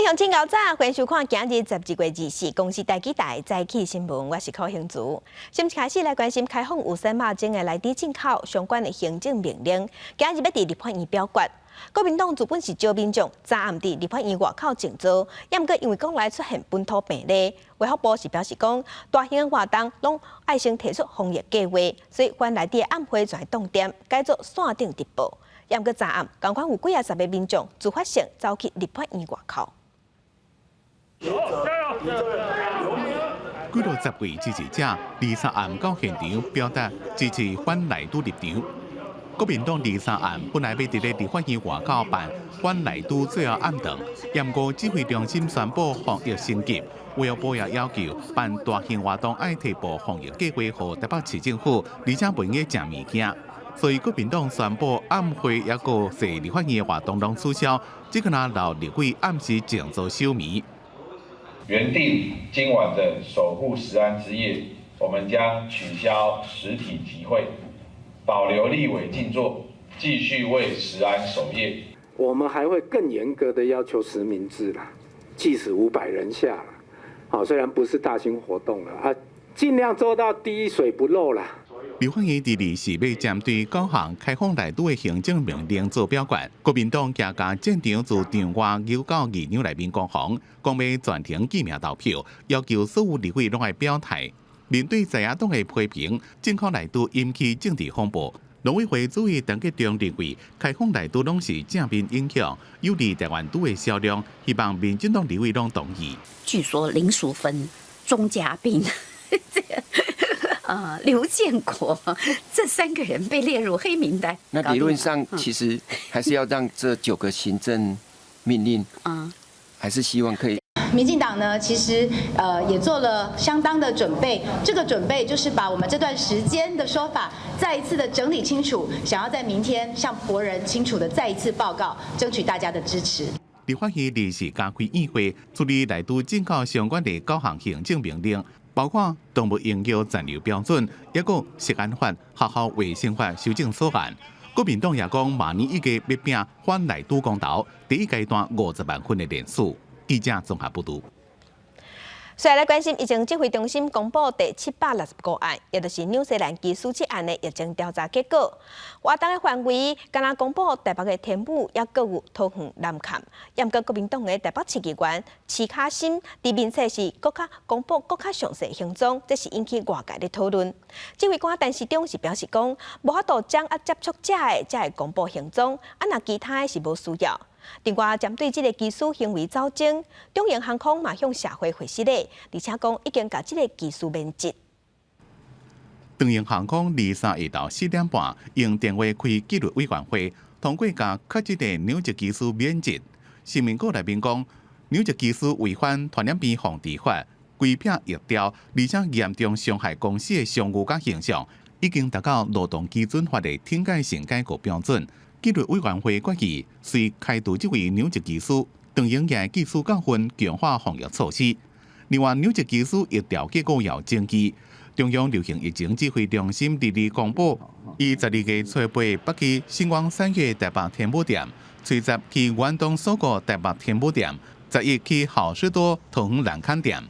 鄉親𠢕早，歡迎收看今日12月24公視台語台早起新聞，我是柯興祖。先開始來關心開放有生肉種的萊豬進口相關的行政命令，今日欲佇立法院表決。國民黨原本是召民眾昨暗佇立法院外口靜坐，猶毋過因為國內出現本土病例，衛福部是表示講，大型的活動攏愛先提出防疫計劃，所以反萊豬的暗會全凍店，改做線頂直播。猶毋過昨暗，仝款有幾仔十个民眾自發性走去立法院外口。幾落十位支持者23暗到現場表達支持反萊豬立場。國民黨二三暗本來欲佇咧立法院外口辦反萊豬最後暗頓，毋過指揮中心宣布防疫升級，衛福部也要求辦大型活動愛提報防疫計劃予台北市政府，而且袂用食物件。所以國民黨宣布暗會抑閣踅立法院的活動攏取消，只閣焦留立委暗時靜坐守暝。原定今晚的守護食安之夜，我們將取消實體集會，保留立委靜坐，繼續為食安守夜。我們還會更嚴格的要求實名制啦，即使500人下啦，好，雖然不是大型活動了啊，盡量做到滴水不漏啦。立法院佇二四欲針對九項開放萊豬的行政命令做表決，國民黨行共戰場自場外游到議場內面攻防，講欲全程記名投票，要求所有立委攏愛表態。面對在野黨的批評，進口萊豬引起政治風暴。農委會主委陳吉仲認為，開放萊豬攏是正面影響，有利台灣豬的銷量，希望民進黨立委攏同意。據說林淑芬、鍾嘉賓。啊，劉建國這三個人被列入黑名單。那理論上其實還是要讓這九個行政命令，還是希望可以。民進黨呢，其實也做了相當的準備，這個準備就是把我們這段時間的說法再一次的整理清楚，想要在明天向國人清楚的再一次報告，爭取大家的支持。立法院臨時加開院會，處理萊豬進口相關的九項行政命令，包括動物營養暫留標準，抑閣食安法、學校衛生法修正草案。國民黨也講，明年一月欲拼反萊豬公投，第一階段50萬份的聯署。記者綜合報導。隨來關心疫情指揮中心公布第765案，也就是紐西蘭機師這案的疫情調查結果。活動的範圍，敢若公布台北的天母，抑閣有桃園南崁。毋過國民黨的台北市議員徐巧芯，佇面冊是閣較公布閣較詳細行蹤，這是引起外界的討論。指揮官陳時中是表示講，無法度掌握接觸者的，才會公布行蹤，啊若其他的是無需要。另外，針對這个機師行為走鐘，長榮航空嘛向社會回釋咧，而且講已經共這个機師免職。長榮航空23下晝4點半用電話開紀律委員會，通過共確診的紐籍機師免職。新聞稿內面講，紐籍機師違反傳染病防治法，規避疫調，而且嚴重傷害公司的商譽佮形象，已經達到勞動基準法的懲戒性解雇標準。紀律委員會決議，遂開除這位紐籍機師，長榮也繼續教訓強化防疫措施。另外，紐籍機師疫調結果有爭議。中央流行疫情指揮中心22公布，伊12月初8北去新光三越台北天母店，初十去遠東首個台北天母店，11去好市多桃園南崁店。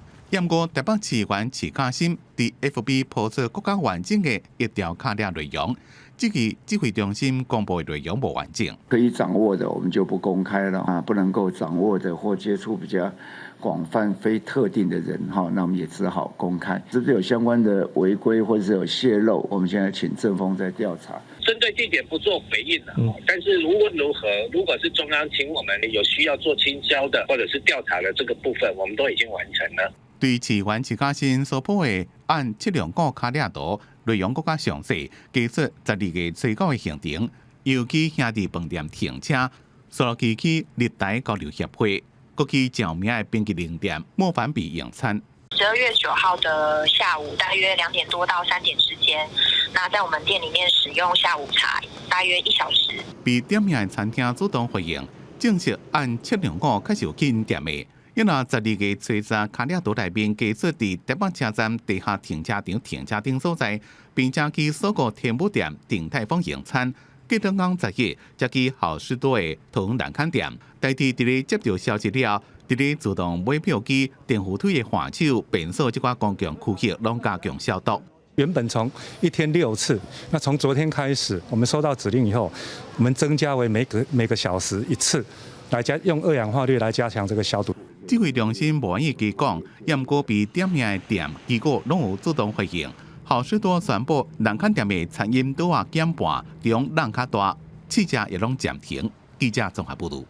毋過台北市議員徐巧芯佇 FB 拋出閣較完整的疫調卡列內容，這個指揮中心公布的內容無完整。可以掌握的，我們就不公開了啊；不能夠掌握的或接觸比較廣泛、非特定的人，哈，那我們也只好公開。是不是有相關的違規或者是有洩漏？我們現在請政風在調查。針對地點不做回應了，但是無論如何，如果是中央請我們有需要做清消的或者是調查的這個部分，我們都已經完成了。對市議員徐巧芯所鋪的按705卡列圖內容閣較詳細，加出12月初9的行程，又去兄弟飯店停車，煞落去日台交流協會，閣去著名的冰淇淋店莫凡比用餐。12月9號的下午，大約2點多到3點之間，那在我們店裡面使用下午茶，大約1小時。被點名的餐廳主動回應，證實按705確實有去𪜶店的。因為12月初十卡列圖內面加出佇台北車站地下停車場停車頂所在，並且去首個天母店鼎泰豐用餐。隔當天11，才去好市多的桃園南崁店。台鐵佇咧接到消息了，佇咧自動買票機、電扶梯的扶手、便所這寡公共區域攏加強消毒。原本從一天六次，那從昨天開始，我們收到指令以後，我們增加為每個小時一次，來加用二氧化氯來加強這個消毒。指揮中心無願意加講，也毋過被點名的店，結果攏有主動回應。好市多宣布，兩間店的餐飲桌仔減半，中量較大，試食也攏暫停。記者綜合報導。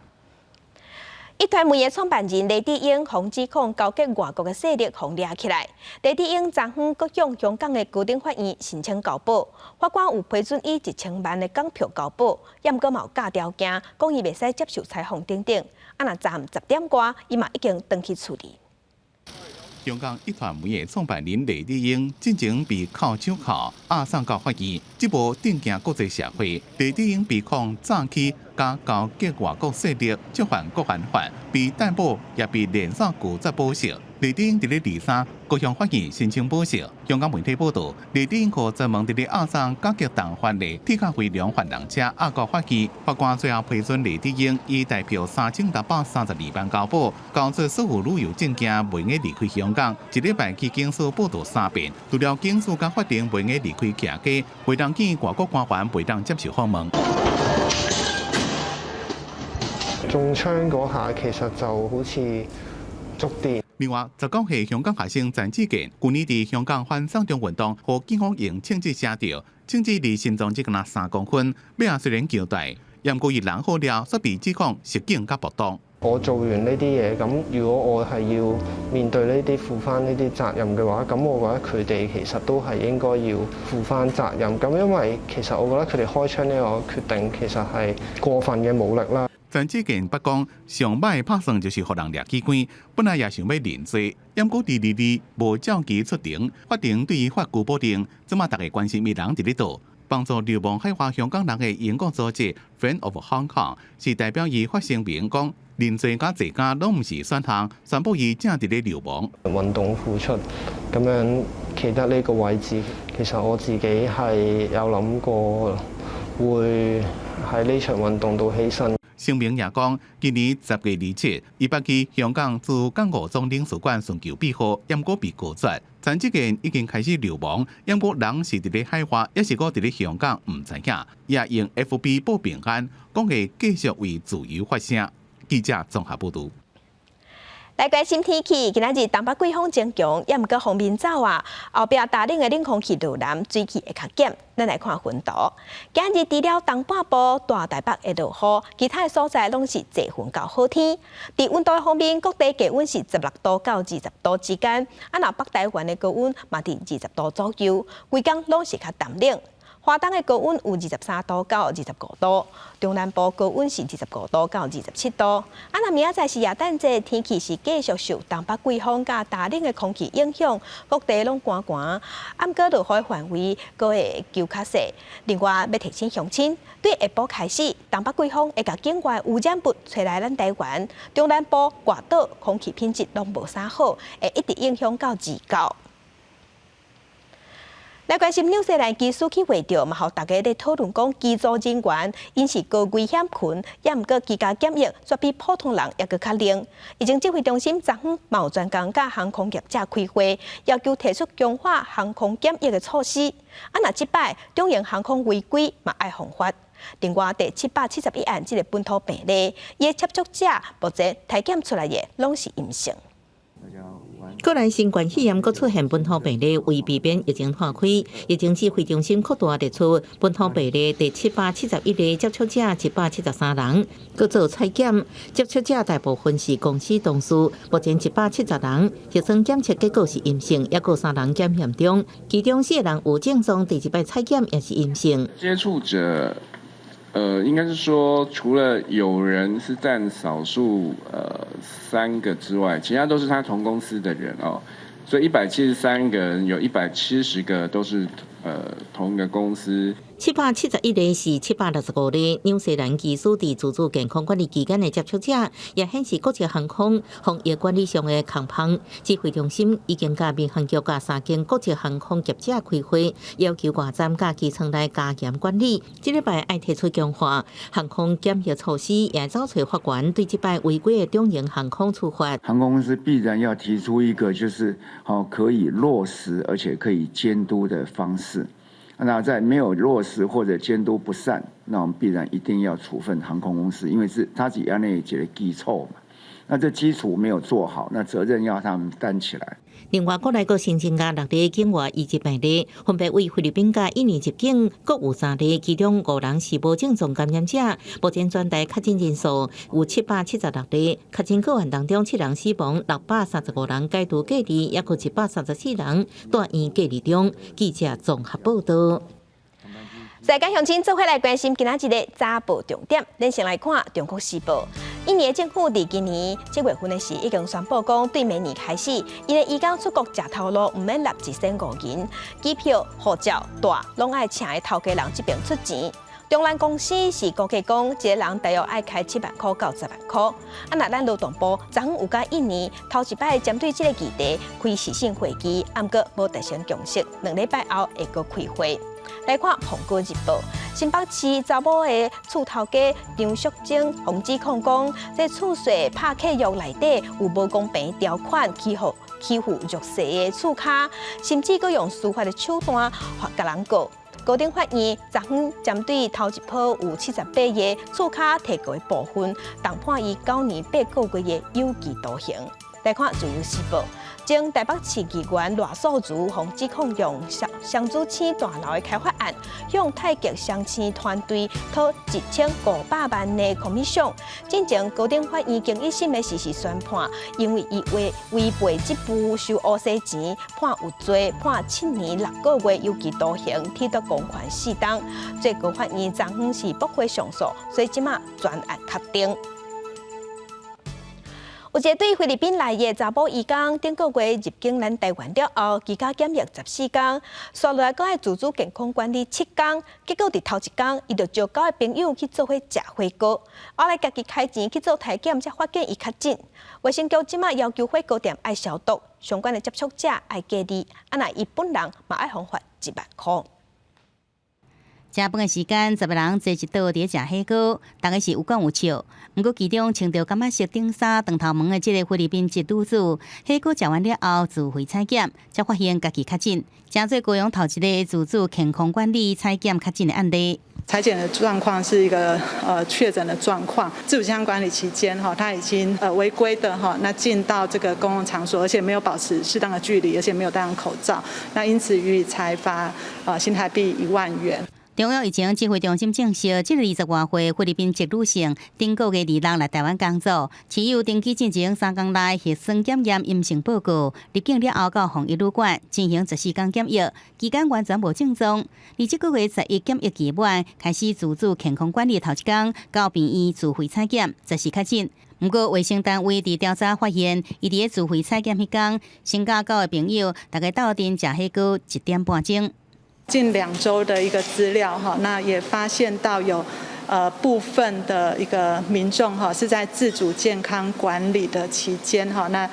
壹傳媒的創辦人黎智英，予指控勾結外國的勢力，予掠起來。黎智英昨昏閣向香港的高等法院申請交保，法官有批准伊1000萬的港票交保，也毋過嘛有加條件，講伊袂使接受採訪等等。啊，若昨暗10點外，伊嘛已經轉去厝裡。香港壹傳媒的創辦人黎智英進前被銬手銬押送到法院，這無震驚國際社會。黎智英被控早期佮勾結外國勢力觸犯國安法，被逮捕也被連續拒絕保釋。黎智英佇咧二三閣向法院申請保釋。香港媒體報道，黎智英予專門佇咧押送甲極重犯的鐵甲飛龍犯人車押到法院，法官最後批准黎智英以台票3632萬交保，交出所有旅遊證件，袂用離開香港。一禮拜去警署報到三遍，除了警署佮法庭袂用離開徛家，袂當見外國官員，袂當接受訪問。中槍嗰下其實就好似觸電。另外，19歲香港學生陳志健，舊年佇香港反送中運動，予警方用槍支射著，槍支離心臟只干焦3公分，尾仔雖然交代，毋過伊人好了，煞被指控襲警佮暴動。我做完呢啲嘢，咁如果我係要面對呢啲負翻呢啲責任嘅話，咁我覺得佢哋其實都係應該要負翻責任。咁因為其實我覺得佢哋開槍呢個決定其實係過分嘅武力啦。陳志健捌講，上歹拍算就是予人掠去關，本來也想欲認罪，毋過佇二二無照期出庭，法庭對伊發拘捕令，這馬逐家關心伊人佇咧佗。幫助流亡海外香港人的英國組織 Friends of Hong Kong 是代表伊發聲明講，認罪佮坐監攏毋是選項，宣布伊正佇咧流亡。運動付出咁樣企得呢個位置，其實我自己係有諗過會喺呢場運動度犧牲。聲明也講，今年10月27，伊捌去香港駐剛果總領事館尋求庇護，毋過被拒絕。陳志健已經開始流亡，毋過人是佇咧海外，抑是閣佇咧香港，毋知影。也用 FB 報平安，講會繼續為自由發聲。記者綜合報導。來關心天氣，今仔日東北季風增強，也毋過鋒面走啊，後壁大冷的冷空氣落南，水汽會較減。咱來看雲圖，今日除了東半部大台北會落雨，其他的所在攏是濟雲到好天。佇溫度方面，各地低溫是16度到20度之間，啊，若北台灣的高溫嘛佇20度左右，規工攏是較澹冷。花東的高溫有23度到25度，中南部高溫是25度到27度。啊，若明仔載是耶誕節，天氣是繼續受東北季風佮大冷的空氣影響，各地攏寒寒。啊，毋過落雨的範圍閣會較細。另外，欲提醒鄉親，對下晡開始，東北季風會共境外污染物吹來咱台灣，中南部外島空氣品質攏無啥好，會一直影響到29。來關心紐西蘭機師去會著，嘛，予大家咧討論講，機組人員𪜶是高危險群，也毋過居家檢疫，煞比普通人猶閣較冷。疫情指揮中心昨昏嘛有專工佮航空業者開會，要求提出強化航空檢疫的措施。啊，若這擺長榮航空違規嘛愛予罰。另外，第771案這个本土病例，伊的接觸者目前篩檢出來的攏是陰性。國內新冠肺炎閣出現本土病例，為避免疫情拖開，疫情指揮中心擴大列出本土病例第771例接觸者173人，閣做採檢，接觸者大部分是公司同事，目前170人核酸檢測結果是陰性，猶閣三人檢驗中，其中四個人有症狀，第二擺採檢也是陰性。接觸者，應該是說，除了有人是佔少數，3個之外，其他都是他同公司的人哦。所以173個人，有170個都是同一個公司。771例是765例紐西蘭機師佇自主健康管理期間的接觸者，也顯示國際航空防疫管理上的空縫。指揮中心已經佮民航局佮三間國際航空業者開會，要求外站佮機艙內加嚴管理。這禮拜愛提出強化航空檢疫措施，也走揣法官對這擺違規的長榮航空處罰。航空公司必然要提出一個就是好可以落實而且可以監督的方式。那在沒有落實或者監督不善，那我們必然一定要處分航空公司，因為是他是按呢一個基礎嘛。那這基礎沒有做好，那責任要他們擔起來。另外，國內閣新增加六例境外移入病例，分別為菲律賓佮印尼入境各有三例，其中五人是無症狀感染者。目前全台確診人數有776例，確診個案當中七人死亡，635人解除隔離，抑閣134人住院隔離中。記者綜合報道。世界鄉親做伙來關心今仔日的早報重點，咱先來看《中國時報》。印尼政府佇今年7月份的時，已經宣布講，對明年開始，𪜶的移工出國食頭路毋免納一仙五銀，機票、護照、蹛攏愛請的頭家人這爿出錢。中蘭公司是估計講，一個人大約愛開7萬箍到10萬箍。啊，若咱勞動部昨昏有佮印尼頭一擺針對這個議題開視訊會議，毋過無達成共識，2禮拜後會閣開會。來看《蘋果日報》，新北市查某的厝頭家張淑貞，予指控講，這厝稅拍契約內底有無公平條款欺負欺負弱勢的厝跤，甚至閣用司法的手段共人告。高等法院昨昏針對頭一波有78個厝跤提告的部分，重判伊9年8個月的有期徒刑。來看《自由時報》，前台北市議員賴素如予指控用雙雙子星大樓的開發案，向泰國雙星團隊討1500萬的 commission。進前高等法院經一審的時是宣判，因為伊違違背職務收烏紗錢，判有罪，判7年6個月有期徒刑，褫奪公權4冬。最高法院昨昏是駁回上訴，所以這馬全案確定。有一個對菲律賓來的查某移工，頂個月入境咱台灣了後，居家檢疫14天，紲落來閣愛自主健康管理7天，結果佇頭一工，伊就招九个朋友去做伙食火鍋，後來家己開錢去做體檢，才發現伊確診。衛生局這馬要求火鍋店愛消毒，相關的接觸者愛隔離，啊若伊本人嘛愛予罰1萬箍。食飯的時間，10個人坐一桌佇咧食火鍋，逐家是有講有笑。毋過其中穿著柑仔色頂衫、長頭毛的這个菲律賓籍女子，火鍋食完了後自費採檢，才發現家己確診，成做高雄頭一个自主健康管理採檢確診的案例。採檢的狀況是一個確診的狀況，自主健康管理期間哈，他已經違規的哈，那進到這個公共場所，而且沒有保持適當的距離，而且沒有戴上口罩，那因此予以裁罰新台幣1萬元。中央疫情指揮中心證實，這个20外歲菲律賓籍女性，頂個月26來台灣工作，持有登機進前3天內核酸檢驗陰性報告，入境了後到防疫旅館進行14天檢疫，期間完全無症狀。而這個月11檢疫期滿，開始自主健康管理頭一工，到病院自費採檢，則是確診。毋過衛生單位佇調查發現，伊佇咧自費採檢彼工，先佮九个朋友，逐家鬥陣食火鍋1點半鐘。近2週的一個資料哈，那也發現到有部分的一個民眾哈是在自主健康管理的期間哈，那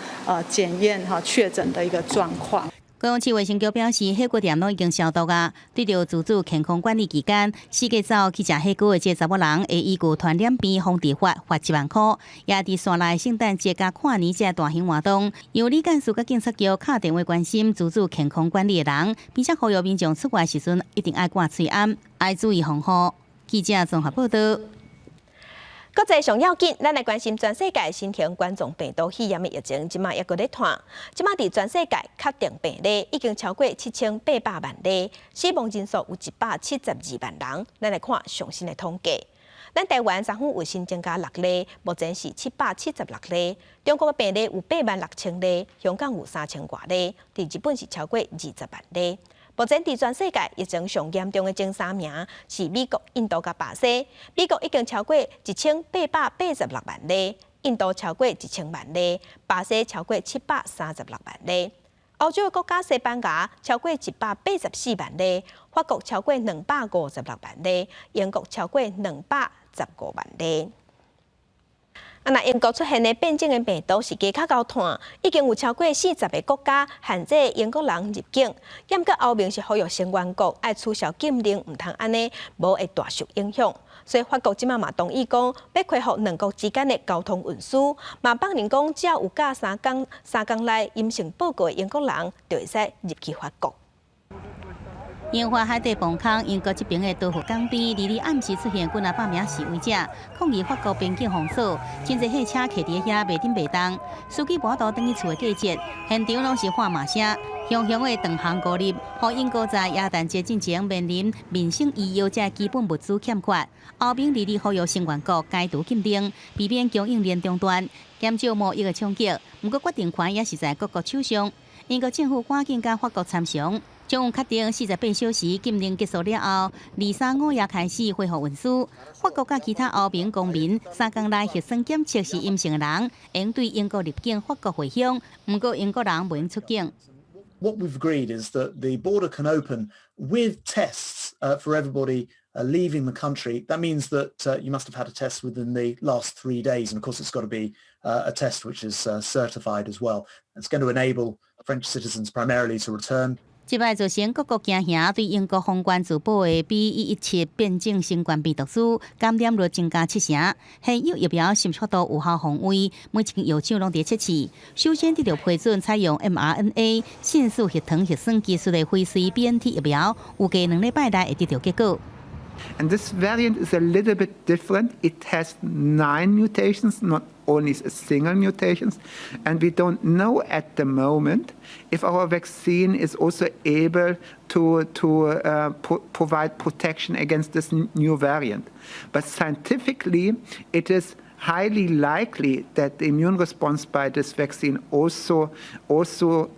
檢驗哈確診的一個狀況。高雄市衛生局表示，火鍋店攏已經消毒啊。對著自主健康管理期間，四界走去食火鍋的這查某人，會依據傳染病防治法罰1萬箍。也佇紲來聖誕節佮跨年這大型活動，由李幹事佮警察局敲電話關心自主健康管理的人，並且呼籲民眾出外時陣一定愛掛喙罨，愛注意防護。記者綜合報道。國際上要緊，咱來關心全世界新型冠狀病毒肺炎的疫情，這馬猶閣咧湠。這馬佇全世界確定病例已經超過7800萬例，死亡人數有172萬人。咱來看上新的統計，咱台灣昨昏有新增加六例，目前是776例。中國的病例有8萬6千例，香港有3000外例，佇日本是超過20萬例。目前佇全世界疫情上嚴重的前三名是美國、印度佮巴西。美國已經超過1886萬例，印度超過1000萬例，巴西超過736萬例。歐洲的國家西班牙超過184萬例，法國超過256萬例，英國超過215萬例。啊，若英國出現的變種的病毒是加較𠢕傳，已經有超過40個國家限制英國人入境。毋過歐盟是呼籲成員國愛取消禁令，毋通按呢，無會大受影響。所以法國這馬嘛同意講，欲恢復兩國之間的交通運輸，嘛放任講只要有隔3工內陰性報告的英國人，就會使入去法國。英法海底防空，英國這爿的多佛港邊，22暗時出現幾若百名示威者，抗議法國邊境封鎖，真濟貨車徛佇遐袂振袂動，司機無法度轉去厝的過節，現場攏是喊罵聲，雄雄的長航孤立，予英國在耶誕節進前面臨民生醫藥這基本物資欠缺。歐盟二二呼籲成員國解除禁令，避免供應鏈中斷，減少貿易的衝擊。毋過決定權也是在各國手上。英國政府趕緊佮法國參詳。將確定48小時禁令結束了後，二三午夜開始恢復運輸。法國佮其他歐盟公民3工內核酸檢測是陰性的人，會對英國入境法國回鄉。毋過英國人袂用出境。 What we've agreed is that the border can open with tests for everybody leaving the country. That means that you must have had a test within the last 3 days, and of course it's got to be a test which is certified as well. It's going to enable French citizens primarily to return. 這擺造成各國驚嚇，對英國封關自保的 BE.1.17變種新冠病毒株感染率增加七成。現有疫苗是毋是有效防衛，每一間藥廠攏佇測試。首先得到批准採用 mRNA 信使核糖核酸技術的輝瑞 BNT 疫苗，預計2禮拜內會得到結果。 And this variant is a little bit different. It has nine mutations, not only a single mutations. And we don't know at the moment if our vaccine is also able to provide protection against this new variant. But scientifically, it is highly likely that the immune response by this vaccine also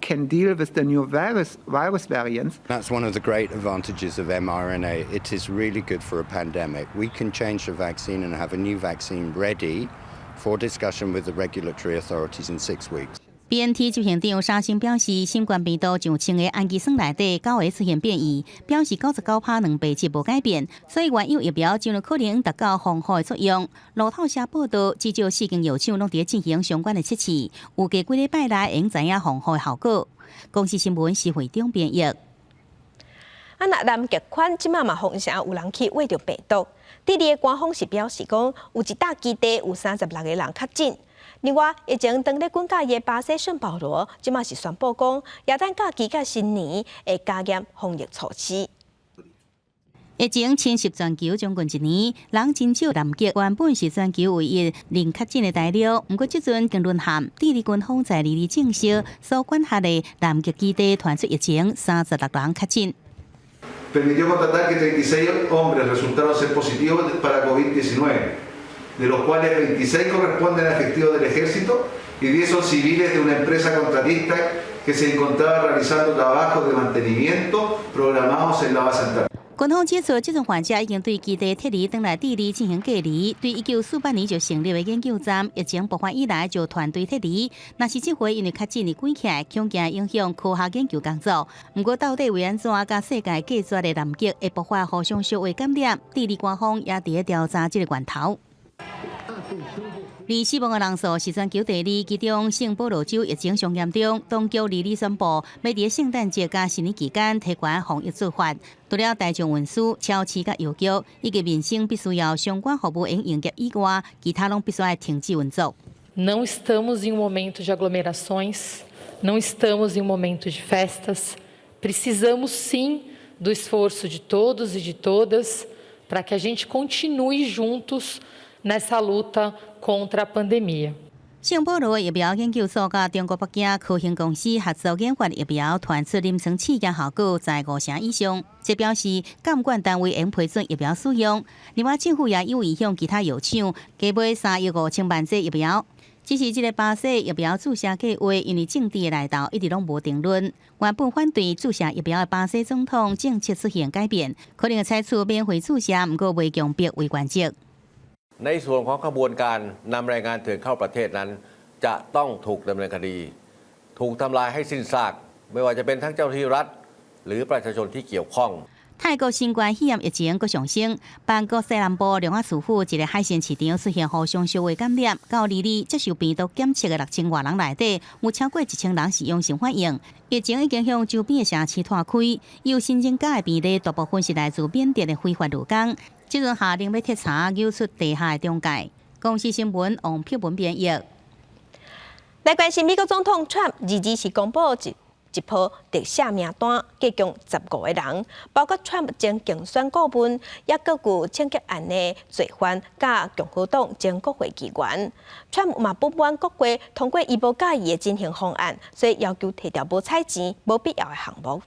can deal with the new virus variants. That's one of the great advantages of mRNA. It is really good for a pandemic. We can change the vaccine and have a new vaccine ready for discussion with the regulatory authorities in 6 weeks. BNT 執行長沙生表示，新冠病毒上千个氨基酸內底九个出現變異，表示99%蛋白質無改變，所以原有疫苗就有可能達到防護的作用。路透社報道，至少四間藥廠攏佇進行相關的測試，預計幾禮拜內會知影防護的效果。公視新聞施惠中編譯。啊，若南極圈這馬嘛風聲有人去穢著病毒。智利的官方是表示講，有一搭基地有36個人確診。另外，疫情當咧滾較熱的巴西聖保羅，這馬是宣布講，耶誕假期佮新年會加嚴防疫措施。疫情侵襲全球將近一年，人真少南極原本是全球唯一零確診的大陸，毋過這陣更淪陷。智利軍方在22證實所管轄的南極基地傳出疫情，36人確診。 Permitió constatar que 36 hombres resultaron ser positivos para COVID-19, de los cuales 26 corresponden a efectivos del ejército y 10 son civiles de una empresa contratista que se encontraba realizando trabajos de mantenimiento programados en la base antártica. 軍方指出，這陣患者已經對基地撤離，轉來智利進行隔離。對1948年就成立的研究站，疫情爆發以來就團隊撤離。若是這回因為確診而關起來，恐驚影響科學研究工作。毋過到底為按怎佮世界隔絕的南極會爆發互相相會感染？智利官方也佇咧調查這個源頭。而死亡的人數是全球第二，其中聖保羅州疫情上嚴重，當局22宣布，欲佇聖誕節佮新年期間提懸防疫做法，除了大眾運輸、超市佮郵局以及民生必須要相關服務應營業以外，其他攏必須愛停止運作。 Não estamos em um momento de aglomerações, não estamos em um momento de festas. Precisamos sim do esforço de todos e de todas para que a gente continue juntos nessa luta contra a pandemia. 聖保羅疫苗研究所佮中國北京科興公司合作研發疫苗，傳出臨床試驗效果在五成以上。這表示監管單位會批准疫苗使用。另外，政府也有意向其他藥廠購買3億5千萬劑疫苗。只是這个巴西疫苗注射計劃，因為政治的來頭一直攏無定論。原本反對注射疫苗的巴西總統政策出現改變，可能會採取免費注射，毋過袂強迫為原則。 ในส่วนของขบวนการนำแรงงานเถื่อนเข้าประเทศนั้น จะต้องถูกดำเนินคดี ถูกทำลายให้สิ้นซาก ไม่ว่าจะเป็นทั้งเจ้าที่รัฐหรือประชาชนที่เกี่ยวข้อง 泰國新冠肺炎疫情閣上升，曼谷西南部龍阿市府一个海鮮市場出現互相相會感染，到22日接受病毒檢測的6000外人內底，有超過1000人是陽性反應。疫情已經向周邊的城市拖開，有新增加的病例大部分是來自緬甸的非法勞工。這陣下令欲徹查扭出地下的中介。公視新聞王碧文編譯。來關心美國總統川普，22是公布一波特赦名單，計共15個人，包括川普前競選顧問，也閣有槍擊案的罪犯，佮共和黨前國會議員。川普嘛不滿國會通過伊無佮意的振興方案，所以要求提掉無採錢、無必要的項目。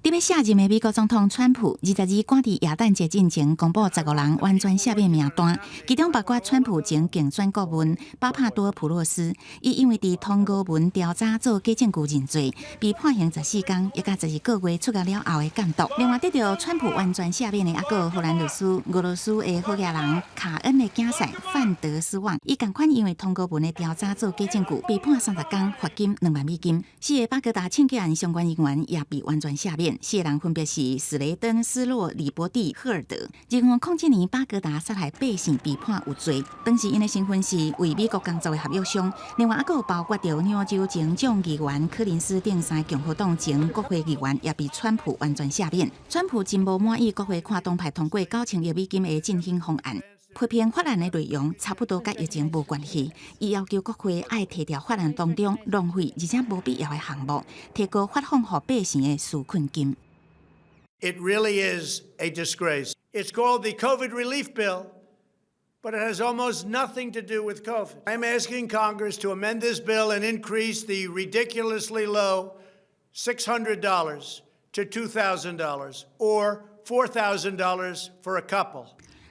佇欲卸任的美國總統川普，22趕佇耶誕節進前公布15人完全赦免名單，其中包括川普前競選顧問巴帕多普洛斯，伊因為佇通俄門調查做假證據認罪，被判刑14工，抑佮12個月出獄了後的監督。另外得著川普完全赦免的，猶閣有荷蘭律師、俄羅斯的好額人卡恩的囝婿范德斯旺，伊仝款因為通俄門的調查做假證據，被判30工，罰金2萬美金。四个巴格達槍擊案相關人員也被完全赦免。四个人分別是史雷登、斯洛、里伯蒂、赫爾德。2007年巴格達殺害百姓被判有罪，當時𪜶的身份是為美國工作的合約商。另外，猶閣有包括著紐約州前眾議員柯林斯等三个共和黨前國會議員，也被川普完全赦免。川普真無滿意國會跨黨派通過9000億美金的振興方案，批評法案的內容差不多佮疫情無關係，伊要求國會愛提掉法案當中浪費而且無必要的項目，提高發放予百姓的紓困金。 It really is a disgrace. It's called the COVID Relief Bill, but it has almost nothing to do with COVID. I'm asking Congress to amend this bill and increase the ridiculously low $600 to $2,000 or $4,000 for a couple.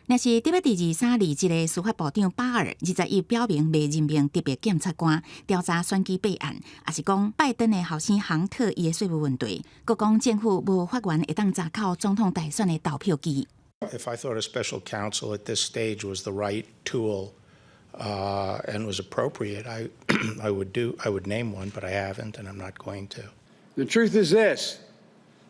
若是佇欲佇23離職的司法部長巴爾，21表明袂任命特別檢察官調查選舉弊案，抑是講拜登的後生亨特伊的稅務問題，閣講政府無法源會當查扣總統大選的投票機。 If I thought a special counsel at this stage was the right tool and was appropriate, I would name one, but I haven't, and I'm not going to. The truth is this: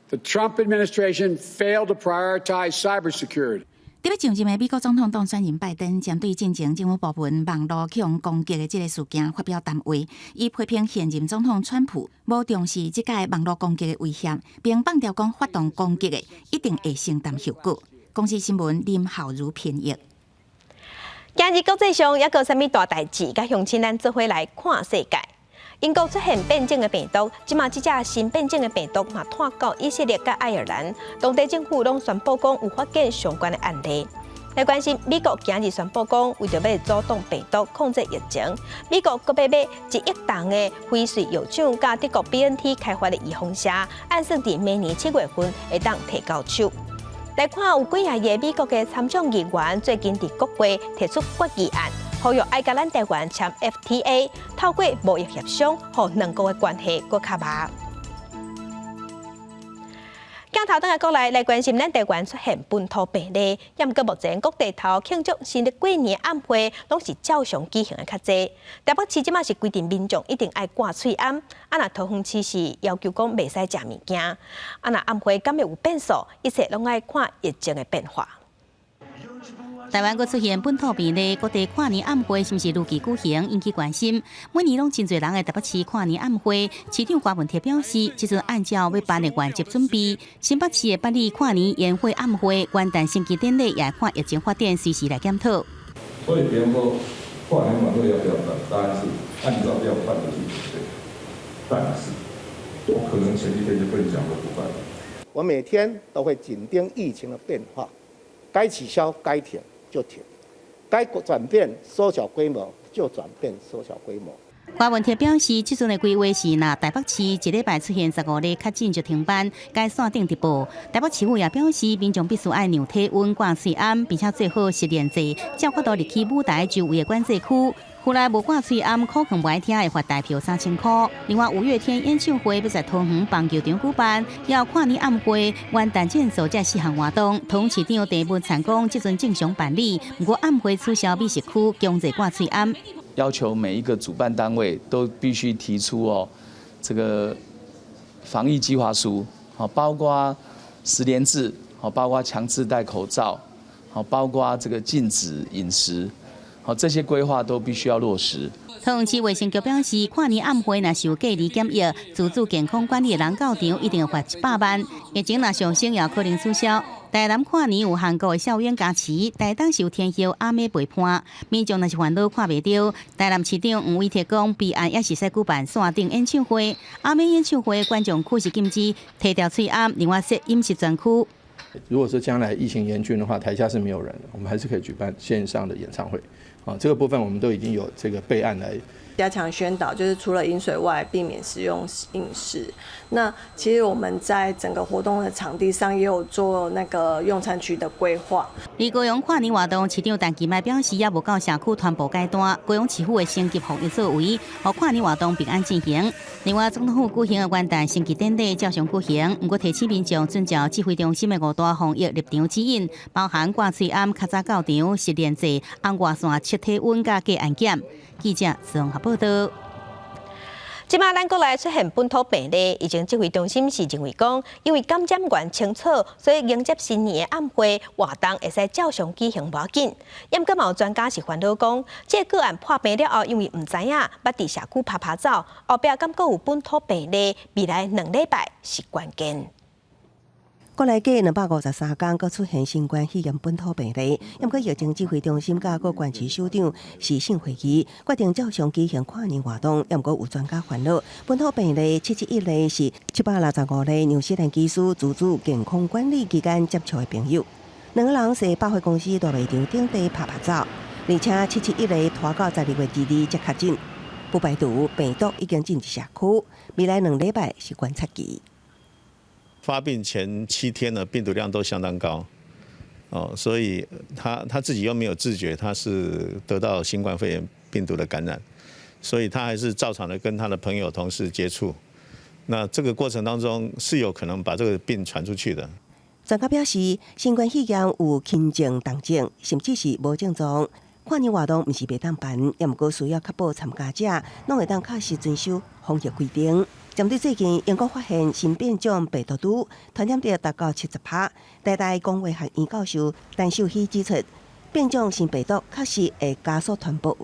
the Trump administration failed to prioritize cybersecurity. 佇欲上任的美國總統當選人拜登，針對進前政府部門網路予人攻擊的這个事件發表談話，伊批評現任總統川普無重視這擺網路攻擊的威脅，並放調講發動攻擊的一定會承擔後果。公視新聞林浩如編譯。今日國際上猶閣有啥物大代誌，佮鄉親咱做伙來看世界。英國出現變種的病毒，這馬這隻新變種的病毒嘛，拖到以色列佮愛爾蘭，當地政府攏宣布講有發現相關的案例。來關心美國今日宣布講，為著欲阻擋病毒控制疫情，美國閣欲買1億筒的輝瑞藥廠佮德國 BNT 開發的預防射，按算佇明年7月份會當提交手。來看有幾仔个美國的參眾議員最近佇國會提出決議案，呼籲愛佮咱台灣簽 FTA，透過貿易協商，予兩國的關係閣較密。鏡頭轉來國內來關心咱台灣出現本土病例，也毋過目前各地頭慶祝新曆過年晚會，攏是照常舉行的較濟。台北市這馬是規定民眾一定愛掛喙罨，啊若桃園市是要求講袂使食物件，啊若晚會敢會有變數，一切攏愛看疫情的變化。台灣閣出現本土病例，各地跨年晚會是毋是如期舉行，引起關心。每年攏真濟人會台北市跨年晚會，市長柯文哲表示，這陣按照欲辦的原則準備。新北市的辦理跨年煙火晚會、元旦升旗典禮，也看疫情發展，隨時來檢討。所以，比方說跨年晚會要不要辦？當然是按照要辦的去準備。但是，我可能前一天就跟你講我不辦。我每天都會緊盯疫情的變化，該取消該停就停，該轉變縮小規模就轉變縮小規模。柯文哲表示，這陣的規劃是，若台北市一禮拜出現15例確診就停辦，改線頂直播。台北市府也表示，民眾必須愛量體溫、掛喙罨，並且做好實聯制，才有法度入去舞台周圍的管制區。後來無掛喙罨，可能無愛聽會罰代票3000箍。另外，五月天演唱會欲在桃園棒球場舉辦，猶跨年晚會、元旦戰術這四項活動，桃園市長鄭文燦講，這陣正常辦理，毋過晚會取消美食區，強制掛喙罨。要求每一個主辦單位都必須提出哦，這個防疫計劃書，好，包括實聯制，好，包括強制戴口罩，好，包括這個禁止飲食，好，這些規劃都必須要落實。桃園市衛生局表示，跨年暗會若是有隔離檢疫、自主健康管理的人到場，一定會罰100萬。疫情若上升，也可能取消。台南跨年有韓國的校園加持，台東是有天后阿媽陪伴，民眾若是煩惱看袂著。台南市長黃偉哲講，備案猶是會使舉辦線頂演唱會，阿媽演唱會觀眾區是禁止提牢喙罨，另外設飲食專區。如果說將來疫情嚴峻的話，台下是沒有人，我們還是可以舉辦線上的演唱會。啊，這個部分我們都已經有這個備案來加強宣導，就是除了飲水外，避免食用飲食。那其實我們在整個活動的場地上也有做那個用餐區的規劃。而高雄跨年活動，市長陳其邁表示，猶無到社區傳播階段，高雄市府會升級防疫作為，予跨年活動平安進行。另外，總統府舉行的元旦升旗典禮照常舉行，毋過提醒民眾遵照指揮中心的五大防疫立場指引，包含掛喙罨、較早到場、實聯制、紅外線測體溫佮過安檢。記者綜合報道。這擺咱國內出現本土病例，疫情指揮中心是認為講，因為感染源清楚，所以迎接新年的暗會活動會使照常舉行無要緊。毋過嘛有專家是煩惱講，這個個案破病了後，因為毋知影，捌佇社區趴趴走，後壁敢閣有本土病例，未來2禮拜是關鍵。國內過253工，閣出現新冠肺炎本土病例。毋過疫情指揮中心佮各縣市首長視訊會議，決定照常舉行跨年活動。毋過有專家煩惱，本土病例771例是765例，紐西蘭機師自主健康管理期間接觸的朋友。兩个人踅百貨公司大賣場頂底趴趴走，而且771例拖到12月22才確診，不排除病毒已經進入社區。未來2禮拜是觀察期。發病前7天呢，病毒量都相當高，哦，所以他自己又沒有自覺，他是得到新冠肺炎病毒的感染，所以他還是照常的跟他的朋友同事接觸，那這個過程當中是有可能把這個病傳出去的。專家表示，新冠肺炎有輕症、重症，甚至是無症狀。跨年活動毋是袂當辦，猶毋過需要確保參加者攏會當確實遵守防疫規定。針對最近英國發現新變種病毒株，傳染力達到70%，台大公衛學院教授陳秀熙指出，變種新病毒確實會加速傳播。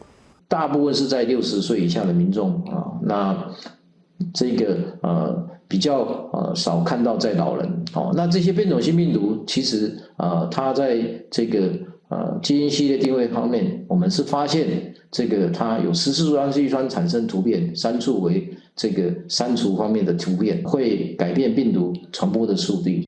大部分是在60歲以下的民眾啊，那這個比較少看到在老人哦。那這些變種新病毒其實它在這個基因系列定位方面，我們是發現這個它有14處氨基酸產生突變，3處為這個刪除方面的突變，會改變病毒傳播的速率。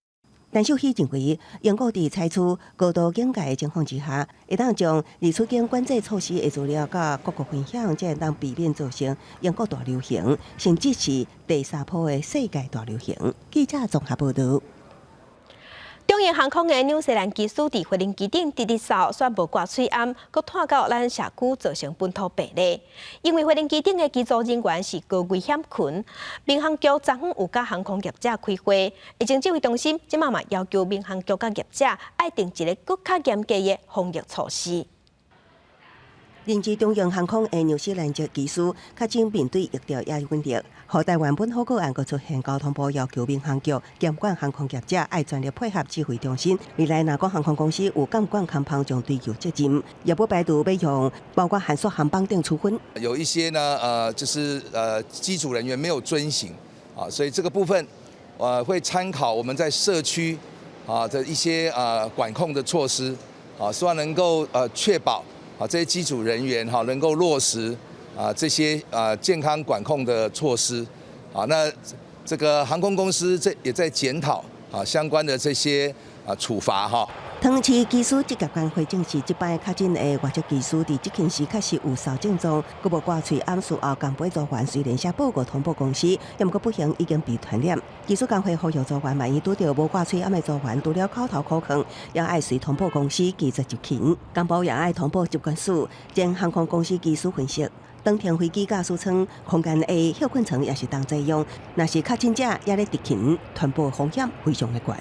陳秀熙認為，英國佇採取高度警戒的情況之下，會當將入出境管制措施的資料佮各國分享，才會當避免造成英國大流行，甚至是第三波的世界大流行。記者綜合報道。中榮航空的紐西蘭機師佇飛行機頂直直掃，煞無掛喙罨，閣拖到咱社區造成本土病例。因為飛行機頂的機組人員是高危險群，民航局昨昏有佮航空業者開會，疫情指揮中心這擺嘛要求民航局佮業者愛訂一个閣較嚴格的防疫措施。任職中榮航空的紐西蘭籍機師，確診面對疫調也穩定。予台灣本土個案閣出現，交通部要求民航局監管航空業者愛全力配合指揮中心。未來若講航空公司有監管空縫，將追究責任，也不排除欲用包括限縮航班等處分。有一些呢，就是機組人員沒有遵行啊，所以這個部分，會參考我們在社區啊的一些管控的措施啊，希望能夠確保。啊，這些機組人員哈能夠落實啊這些啊健康管控的措施，啊，那這個航空公司這也在檢討啊相關的這些啊處罰哈。桃園市機師職業工會證實，這擺確診的外籍機師佇執勤時確實有掃症狀，閣無掛喙罨，事後共飛組員雖然寫報告通報公司，毋過不幸已經被傳染。機師工會呼籲組員，萬一拄著無掛喙罨的組員，除了口頭苦勸，也愛隨通報公司拒絕執勤。工部也愛通報疾管署，將航空公司機師分析。當停飛機駕駛艙空間的歇睏床也是同齊用，若是確診者猶咧執勤，傳播風險非常的懸。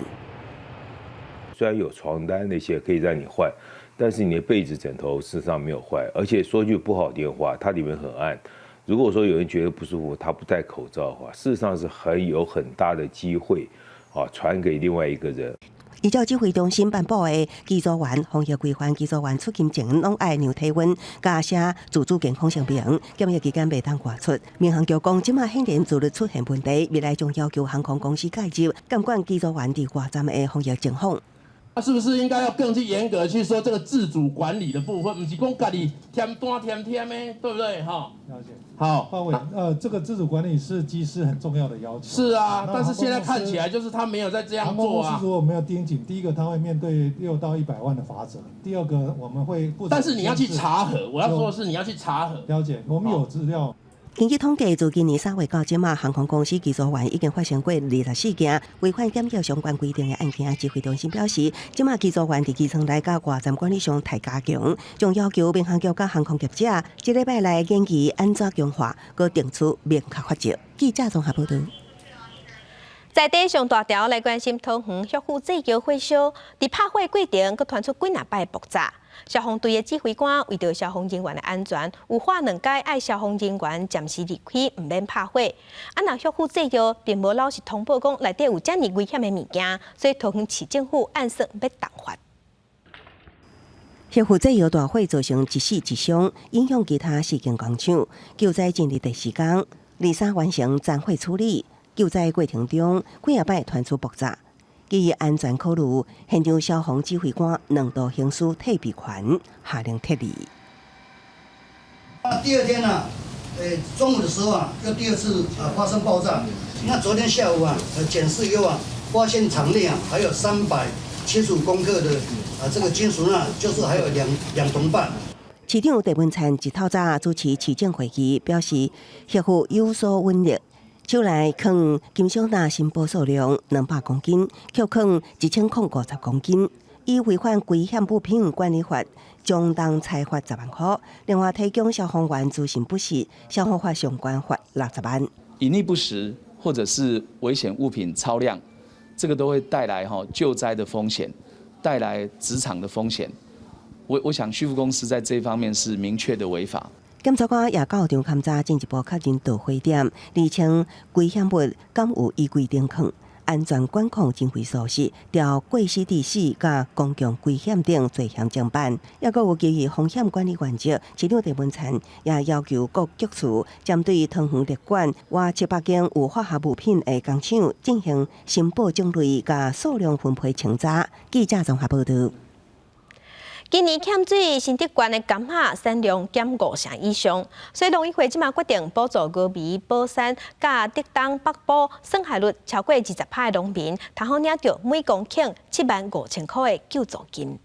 雖然有床單那些可以讓你換，但是你的被子、枕頭事實上沒有換。而且說句不好聽的話，它裡面很暗。如果說有人覺得不舒服，他不戴口罩的話，事實上是很有很大的機會啊傳給另外一個人。依照指揮中心頒布的機組員防疫規範，機組員出勤前攏愛量體溫，佮寫自主健康聲明，檢疫期間袂當外出。民航局講，這馬顯然自律出現問題，未來將要求航空公司介入監管機組員佇外站的防疫情況。那是不是應該要更去嚴格去說這個自主管理的部分？毋是講家己添單添添的，對不對？哈，了解。好，方偉，這個自主管理是機師很重要的要求。是啊，但是現在看起來就是他沒有在這樣做啊。航空公司如果沒有盯緊，第一個他會面對6到100萬的罰則，第二個我們會。但是你要去查核，我要說的是你要去查核。了解，我們有資料。根據統計，自今年3月到這馬，航空公司機組員已經發生過24件違反檢疫相關規定的案件。指揮中心表示，這馬機組員佇機艙內佮外站管理上太加強，將要求民航局佮航空業者，這禮拜來研議按怎強化，閣定出明確罰則。記者綜合報導。在地上大條來關心桃園旭富製藥火燒，佇拍火過程，閣傳出幾若擺爆炸。消防隊的指揮官為著消防人員的安全，有喊兩擺愛消防人員暫時離開，毋免拍火。啊，若旭富製藥並無老實通報講內底有遮爾危險的物件，所以桃園市政府按算欲重罰。旭富製藥大火造成一死一傷，影響其他四間工廠。救災進入第四工，23完成殘火處理。救災過程中，幾仔擺傳出爆炸。基於安全考慮，現場消防指揮官兩度行使退避權，下令撤離。那第二天呢，中午的時候啊，又第二次啊發生爆炸。那昨天下午啊，檢視以後啊，發現場內啊還有375公克的啊這個金屬鈉，就是還有2.5噸。市長鄭文燦一透早主持市政會議，表示旭富有所隱匿。手內藏金屬鈉申報數量200公斤，扣藏1050公斤，以違反危險物品管理法，將當裁罰10萬塊。另外提供消防員資訊不實，消防法相關罰60萬。隱匿不實或者是危險物品超量，這個都會帶來哈救災的風險，帶來職場的風險。我想旭富公司在這方面是明確的違法。檢察官也到場勘查，進一步確認導火點，釐清危險物敢有依規定囥，安全管控經費疏失，調過失致死佮公共危險等罪嫌偵辦。抑閣有基於風險管理原則，市長鄭文燦也要求各局處針對桃園列管外700間有化學物品的工廠進行申報種類佮數量分配清查。記者綜合報導。今年欠水，新竹縣的柑仔產量減5成以上，所以農委會這馬決定補助高美、寶山、佮竹東北部損害率超過20%的農民，通好領著每公頃7萬5千塊的救助金。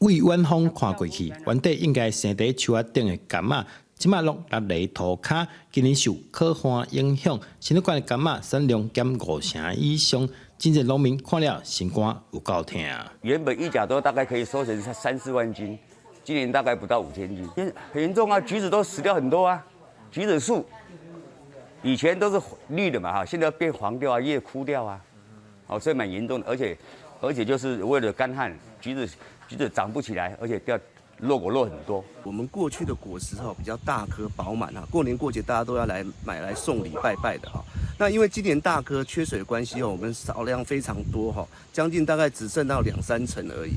為遠方看過去，原底應該生佇樹仔頂的柑仔，這馬攏落佇塗跤。今年受洘旱影響，新竹縣的柑仔產量減5成以上。真濟農民看了心肝有夠疼。原本一甲多大概可以收成3、4萬斤，今年大概不到5000斤，很嚴重啊！橘子都死掉很多啊，橘子樹以前都是綠的嘛哈，現在變黃掉啊，葉枯掉啊，哦，這蠻嚴重的，而且就是為了乾旱，橘子長不起來，而且掉落果落很多。我們過去的果實哈比較大顆飽滿啊，過年過節大家都要來買來送禮拜拜的哈。那因為今年大顆缺水的關係哦，我們少量非常多哈，將近大概只剩到2、3成而已。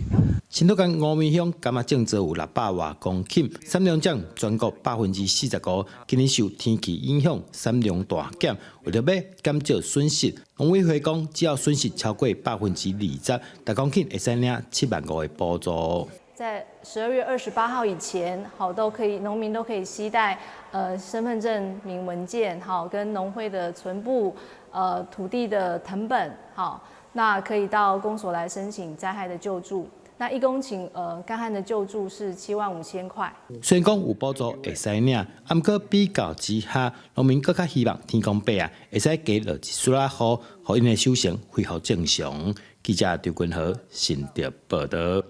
新竹縣峨眉鄉柑仔種植有600外公頃，產量佔全國45%。今年受天氣影響，產量大減。為著欲減少損失，農委會講，只要損失超過20%，逐公頃會使領7萬5的補助。在12月28號以前，好都可以，農民都可以攜帶身份證明文件，好跟農會的存簿，土地的謄本，好，那可以到公所來申請災害的救助。那1公頃乾旱的救助是7萬5千塊。雖然講有補助會使領，毋過比較之下，農民閣較希望天公伯啊會使加落一絲仔雨，予𪜶的收成恢復正常。記者張君和新竹報導。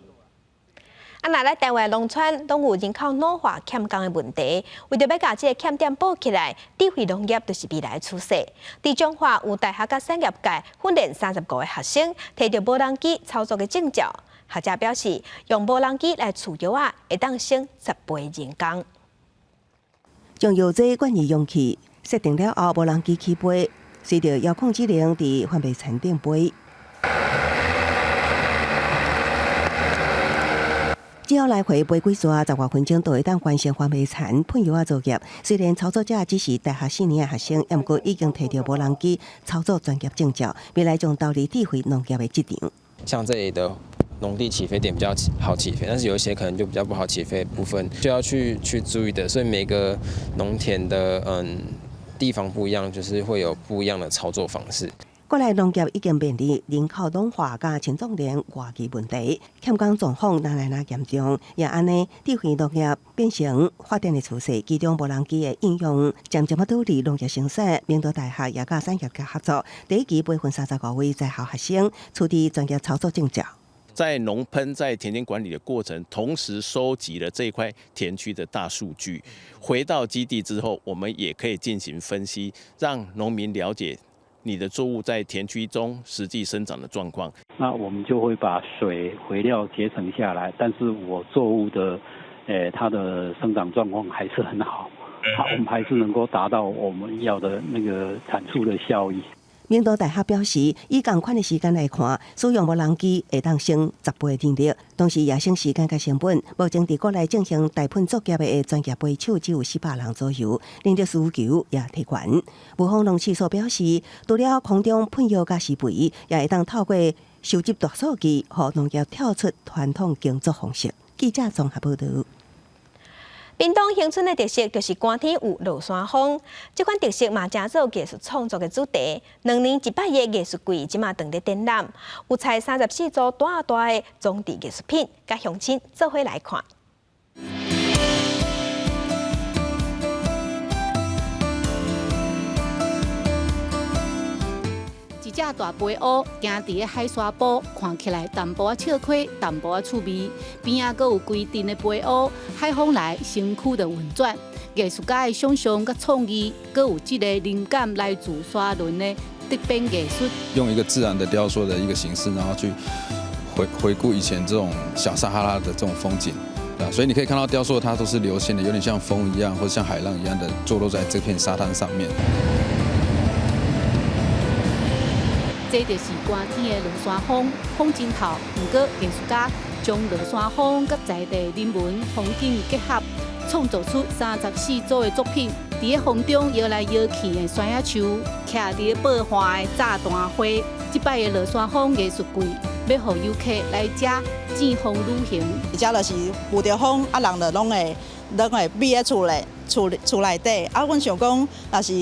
啊，若來台灣農村攏有人口老化欠工的問題，為著欲共這個欠點補起來，智慧農業就是未來趨勢。佇彰化有大學佮產業界訓練35個學生，提著無人機操作的證照。學者表示，用無人機來除藥仔，會當省10倍人工。將藥劑灌入容器，設定了後，無人機起飛，隨著遙控指令佇番麥田頂飛。只要來回飛幾逝，十外分鐘就會當完成番麥田噴藥仔作業。雖然操作者只是大學四年的學生，毋過已經提著無人機操作專業證照，未來將投入智慧農業的職場。像這裡的農地起飛點比較好起飛，但是有一些可能就比較不好起飛部分，就要去注意的。所以每個農田的地方不一樣，就是會有不一樣的操作方式。國內農業已經面臨人口老化佮青壯年外移問題，欠工狀況愈來愈嚴重。也按呢，智慧農業變成發展的趨勢，其中無人機的應用漸漸仔導致農業生產。明道大學也佮產業界合作，第一期培訓35位在校學生，取得專業操作證照。在農噴在田間管理的過程，同時收集了這一塊田區的大數據，回到基地之後，我們也可以進行分析，讓農民了解你的作物在田區中實際生長的狀況。那我們就會把水肥料節省下來，但是我作物的，它的生長狀況還是很好，我們還是能夠達到我們要的那個產出的效益。明道大學表示，以仝款的時間來看，使用無人機會當省10倍人力，同時也省時間佮成本。目前佇國內進行大噴作業的專業飛手只有400人左右，人力需求也提懸。霧峰農試所表示，除了空中噴藥佮施肥，也會當透過收集大數據，予農業跳出傳統耕作方式。記者綜合報導。屏東恆春的特色就是寒天有落山風，這款特色嘛，成做藝術創作的主題。2年一擺的藝術季，這馬正佇展覽，有採34組大大的裝置藝術品，佮鄉親做伙來看。一隻大飛烏行佇个海沙埔，看起來淡薄仔笑虧，淡薄仔趣味。邊仔閣有規陣的飛烏，海風來，身軀就運轉。藝術家的想象佮創意，閣有這個靈感來自沙崙的竹編藝術。用一個自然的雕塑的一個形式，然後去回顧以前這種小撒哈拉的這種風景，啊，所以你可以看到雕塑它都是流線的，有點像風一樣，或者像海浪一樣的坐落在這片沙灘上面。這就是寒天的落山風，風真透。毋過藝術家將落山風佮在地人文風景結合，創造出34組的作品。佇个風中搖來搖去的山仔樹，徛佇个爆花的炸彈花。這擺的落山風藝術季，欲予遊客來遮見風旅行。遮就是遇著風，啊人就攏會覕佇厝內。厝內底啊，阮想講，若是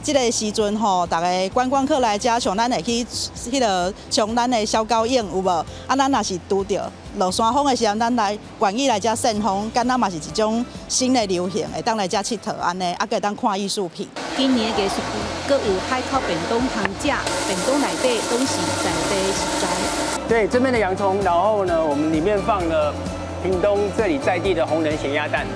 這个時陣吼，逐个觀光客來遮，像咱會去彼落，像咱的小狗湧有無？啊，咱若是拄著落山風的時陣，咱來願意來遮扇風，敢若嘛是一種新的流行，會當來遮𨑨迌按呢，啊，閣會當看藝術品。今年的藝術季，閣有海口便當通食，便當內底攏是在地食材。對，這邊的洋蔥，然後呢，我們裡面放了屏東這裡在地的紅仁鹹鴨蛋。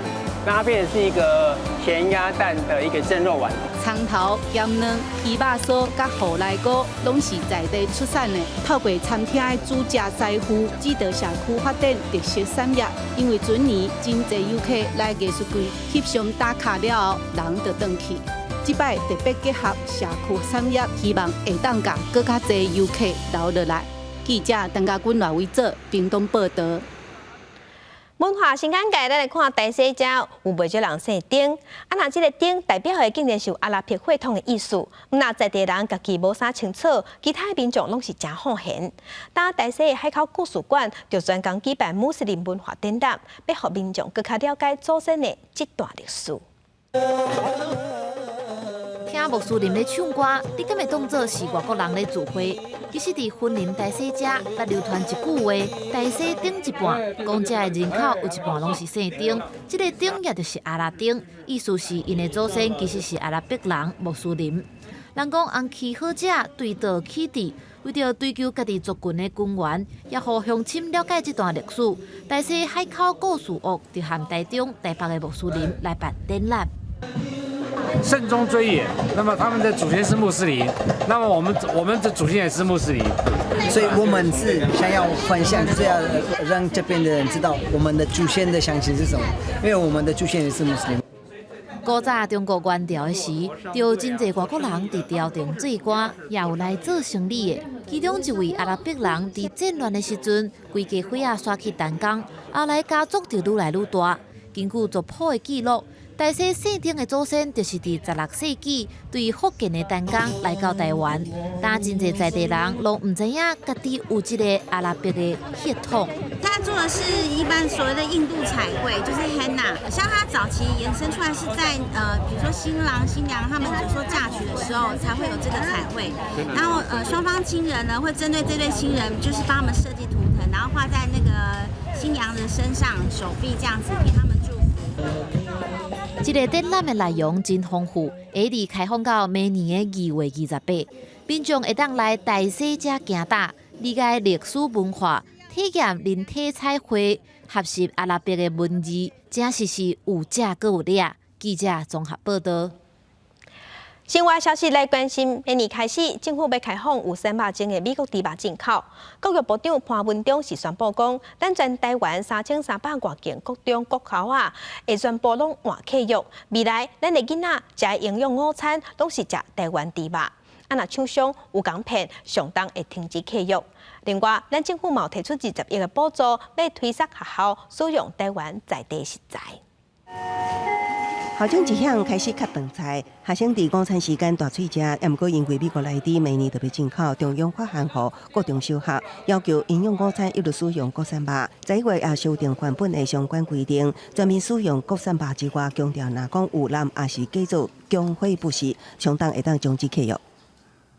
那它變成是一個鹹鴨蛋的一個蒸肉丸。蔥頭、鹹卵、魚肉酥、佮芋泥糕，攏是在地出產的。透過餐廳的主食師傅，指導社區發展特色產業。因為全年真濟遊客來藝術季翕相打卡了後，人就轉去。這擺特別結合社區產業，希望會當共閣較濟遊客留落來。記者陳家軍、賴偉哲，屏東報導。文化新眼界，咱來看大細遮有袂少人姓丁。啊，若這个丁代表的竟然是有阿拉伯血統的意思。若在地人家己無啥清楚，其他的民眾攏是誠放言。當大細的海口故事館就專工舉辦穆斯林文化展覽，欲予民眾閣較了解祖先的這段歷史。聽穆斯林咧唱歌，你敢會當做是外國人咧聚會？其實，佇雲林大細遮，捌流傳一句話：大細丁一半，講遮的人口有一半攏是姓丁。這个丁也就是阿拉丁，意思是𪜶的祖先其實是阿拉伯人穆斯林。人講紅旗好食，對道起佇，為著追求家己族群的根源，也予鄉親了解這段歷史。大細海口故事屋就和台中、台北的穆斯林來辦展覽。慎終追遠，那麼他們的祖先是穆斯林，那麼我們的祖先也是穆斯林，所以我們是想要分享，就是要讓這邊的人知道我們的祖先的詳情是什麼，因為我們的祖先也是穆斯林。古早中國元朝的時，就真濟外國人佇朝廷做官，也有來做生理的。其中一位阿拉伯人佇戰亂的時陣，規家伙仔徙去淡江，後來家族就愈來愈大。根據族譜的記錄，大洗姓丁的祖先就是佇16世紀對福建的淡江來到台灣，但真濟在地人攏毋知影家己有這个阿拉伯的血統。他做的是一般所謂的印度彩繪，就是 henna。像他早期延伸出來是在比如說新郎新娘他們就說嫁娶的時候才會有這個彩繪，然後雙方親人呢會針對這對新人，就是幫他們設計圖騰，然後畫在那個新娘的身上、手臂這樣子，給他們祝福。這个展覽的內容真豐富，會佇開放到明年的2月28，民眾會當來大洗遮行搭，理解歷史文化，體驗人體彩繪，學習阿拉伯的文字，真實是有食閣有掠。記者綜合報道。新聞消息來關心，明年開始，政府欲開放有300種的美國豬肉進口。教育部長潘文忠是宣布講，咱全台灣3300外間國中國校啊，會全部攏換契約。未來咱的囡仔食的營養午餐，攏是食台灣豬肉。啊，若廠商有共騙，相當會停止契約。另外，咱政府嘛提出20億的補助，欲推捒學校使用台灣在地食材。校長一向開始較飯菜，學生佇午餐時間大喙食，也毋過因為美國來豬明年就欲進口，中央發函予國中小學，要求營養午餐一律使用國產肉。11月也修訂還本的相關規定，全面使用國產肉之外，強調若講有濫抑是假做供貨不實，相當會當終止契約。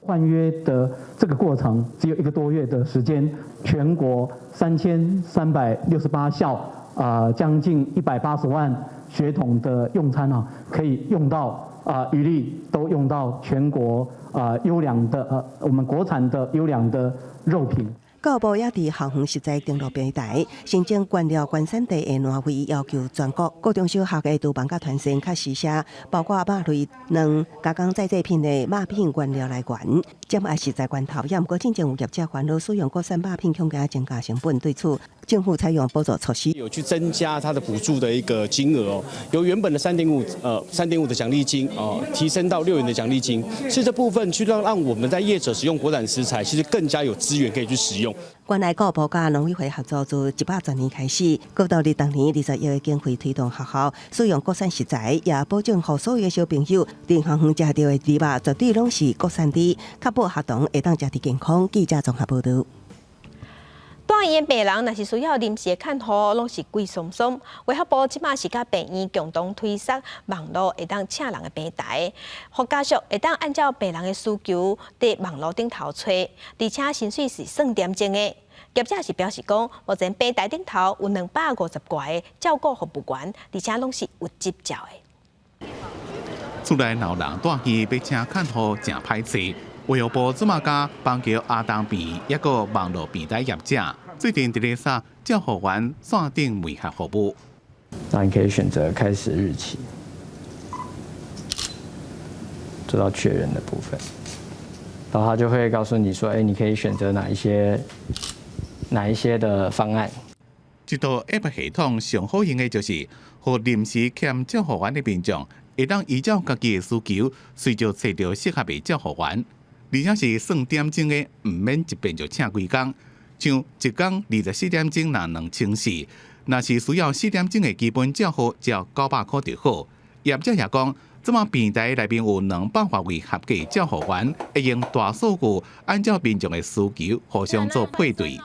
換約的這個過程只有一個多月的時間，全國3368校啊，將近180萬學童的用餐啊，可以用到啊，餘力都用到全國啊優良的我們國產的優良的肉品。教育部也佇校園食材登錄平台申請原料原產地的欄位，要求全國高中小學的廚房佮團膳較實施，包括肉類、卵、加工再製品的肉品原料來源，減壓食材源頭。也毋過進前有業者煩惱使用國產肉品，恐驚增加成本，對此政府採用補助措施，有去增加它的補助的一個金額哦，由原本的3.5的獎勵金哦，提升到6元的獎勵金，是這部分去讓我們在業者使用國產食材，其實更加有資源可以去使用。原來教育部佮農委會合作，自110年開始，閣到二當年20億的經費推動學校使用國產食材，也保證予所有的小朋友佇校園食著的豬肉絕對攏是國產豬，確保學童會當食得健康。記者綜合報道。住院的病人若是需要臨時的看護，攏是貴鬆鬆。衛福部這馬是佮病院共同推捒網路會當請人的平台，予家屬會當按照病人的需求，佇網路頂頭揣，而且薪水是算點鐘的。業者是表示講，目前平台頂頭有250外個照顧服務員，而且攏是有執照的。厝內老人住院欲請看護，誠歹揣。衛福部這馬佮邦橋亞東病院，抑閣網路平台業者，最近佇咧殺照護員線頂媒合服務。那你可以選擇開始日期，做到確認的部分，然後他就會告訴你說，欸，你可以選擇哪一些的方案。這套 App 系統上好用的就是，予臨時欠照護員的民眾，會當依照家己的需求，隨就揣著適合的照護員。而且是算點鐘的，毋免一遍就請規工。像一工24點鐘，若2400，若是需要4點鐘的基本照護，只要900箍就好。業者也講，這馬平台內面有200外位合格照護員，會用大數據按照民眾的需求互相做配對。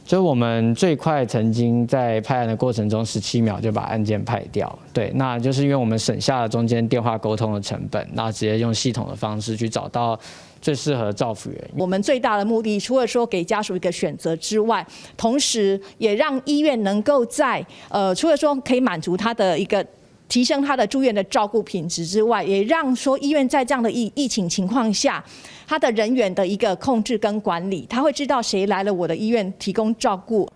就我們最快曾經在派案的過程中，17秒就把案件派掉。對，那就是因為我們省下了中間電話溝通的成本，那直接用系統的方式去找到最適合照服員。我們最大的目的，除了說給家屬一個選擇之外，同時也讓醫院能夠在除了說可以滿足他的一個提升他的住院的照顧品質之外，也讓說醫院在這樣的疫情情況下，他的人員的一個控制跟管理，他會知道誰來了我的醫院提供照顧。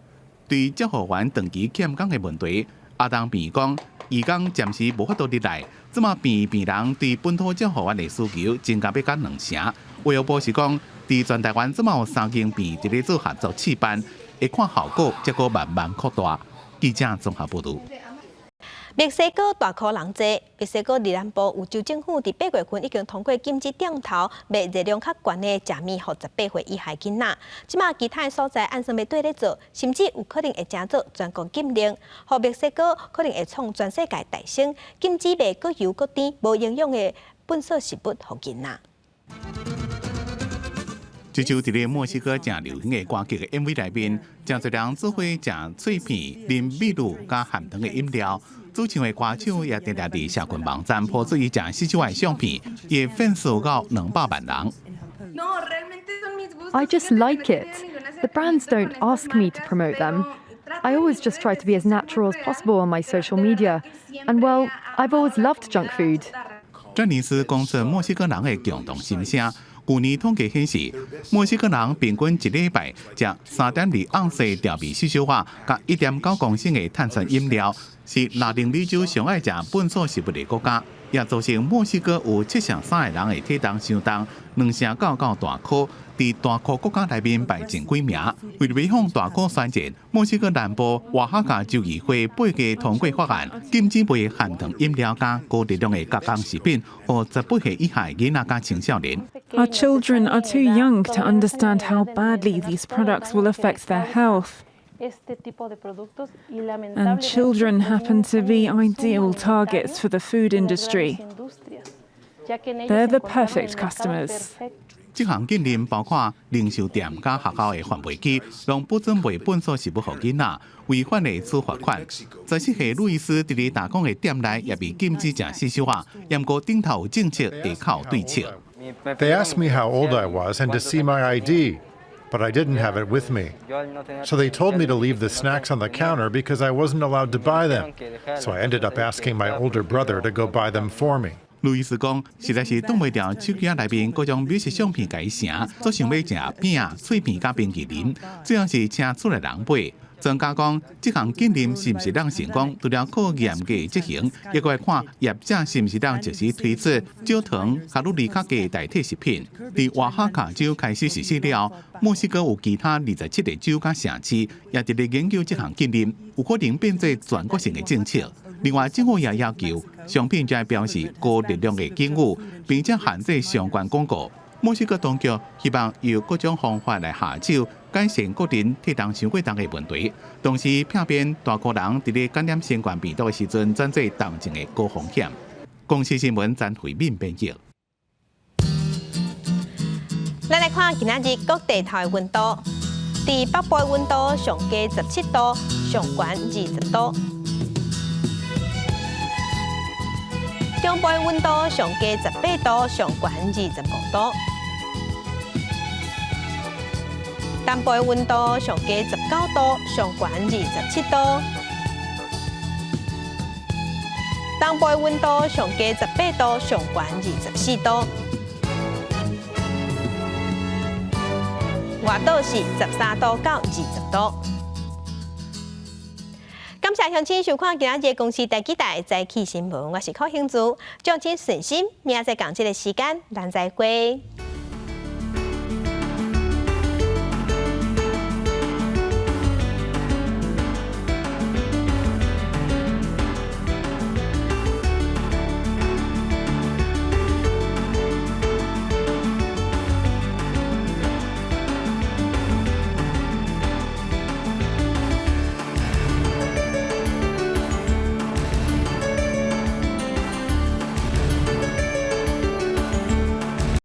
對照護員長期欠工的問題，亞東病院講，義工暫時無法度入來，這馬病院病人對本土照護員的需求增加欲到2成。衛福部是講，佇全台灣這馬有三間病院佇咧做合作試辦，會看效果，才閣慢慢擴大。記者綜合報道。墨西哥大箍人濟，墨西哥南部有州政府佇8月份已經通過禁止店頭賣熱量較懸的食物，予18歲以下囡仔。這馬其他的所在按算欲綴咧做，甚至有可能會成做全國禁令，予墨西哥可能會創全世界大先禁止賣閣油閣甜、無營養的糞埽食物予囡仔。這首佇咧墨西哥誠流行的歌曲的 MV 內面，誠濟人做伙食脆片、啉秘魯佮含糖的飲料。主唱的歌手也定定佇社群網站 po 出伊食四周的相片，伊的粉絲到200萬人。 I just like it. The brands don't ask me to promote them. I always just try to be as natural as possible on my social media. And well, I've always loved junk food. 詹尼斯講出墨西哥人的共同心聲。舊年統計顯示，墨西哥人平均一禮拜食3.2盎司調味細小仔，佮1.9公升的碳酸飲料，是拉丁美洲上愛食糞埽食物的國家，也造成墨西哥有7成3的人的體重傷重，2成9到大箍，佇大箍國家內面排前幾名。為了向大箍宣戰，墨西哥南部瓦哈卡州議會8月通過法案，禁止賣含糖飲料佮高熱量的加工食品，予18歲以下囡仔佮青少年。 Our children are too young to understand how badly these products will affect their health. And children happen to be ideal targets for the food industry. They're the perfect customers. 這項禁令包括零售店佮學校的販賣機，攏不准賣糞埽食物予囡仔，違反會處罰款。14歲路易斯佇咧打工的店內也被禁止食四小仔，毋過頂頭有政策會較有對策。 They asked me how old I was and to see my ID, but I didn't have it with me. So they told me to leave the snacks on the counter because I wasn't allowed to buy them. So I ended up asking my older brother to go buy them for me. 路易斯講，實在是擋袂牢手機仔內面各種美食相片共伊晟，足想欲食餅、脆片佮冰淇淋，最後是請厝內人買。專家講，這項禁令是毋是當成功，除了靠嚴格執行，也閣愛看業者是毋是當及時推出少糖、卡路里較低代替食品。佇瓦哈卡州開始實施了，墨西哥有其他27個州佮城市也佇咧研究這項禁令，有可能變做全國性的政策。另外，政府也要求商品愛標示高熱量的警語，並且限制相關廣告。墨西哥當局希望用各種方法來下手，改善個人體重傷過重的問題，同時避免大箍人佇咧感染新冠病毒的時陣轉做重症的高風險。公視新聞詹慧敏編譯。咱來看今仔日各地頭的溫度，佇北部的溫度上低17度，上懸20度；中部的溫度上低18度，上懸25度；南部的溫度上低19度，上懸27度；東部的溫度上低18度，上懸24度。外島是13度到20度。感謝鄉親收看今仔日公視第幾台早起新聞，我是柯興珠，祝親順心，明仔載仝這个時間，咱再會。